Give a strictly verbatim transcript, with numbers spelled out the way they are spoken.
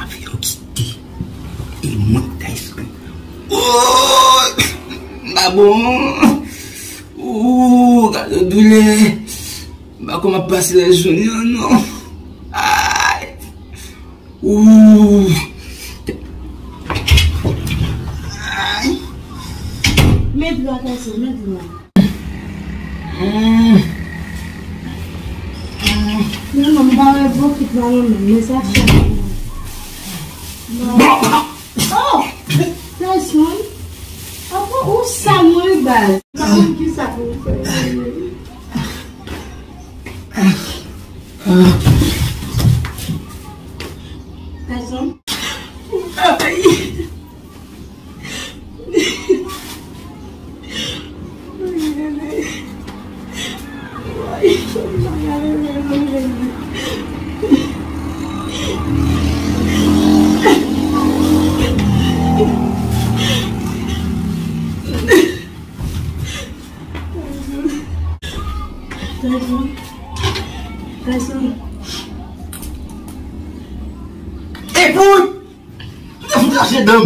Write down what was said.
Avyon kite. E mwen Tyson. Oh! M pa bon. Ooh, gade doulè. M pa konn m ap pase la jounen an non. Ay. Ooh. Ay. Met dlo a Tyson, met dlo a. Mm. Mm. Non, non, m pa wè bokit la non, men sa chak. Oh! Tyson, apa ou sa mwen baz? M pa konn ki sa pou m fè. Tyson. Ay. Tyson. Tyson. Epoul! Mwen te fout rache dan m.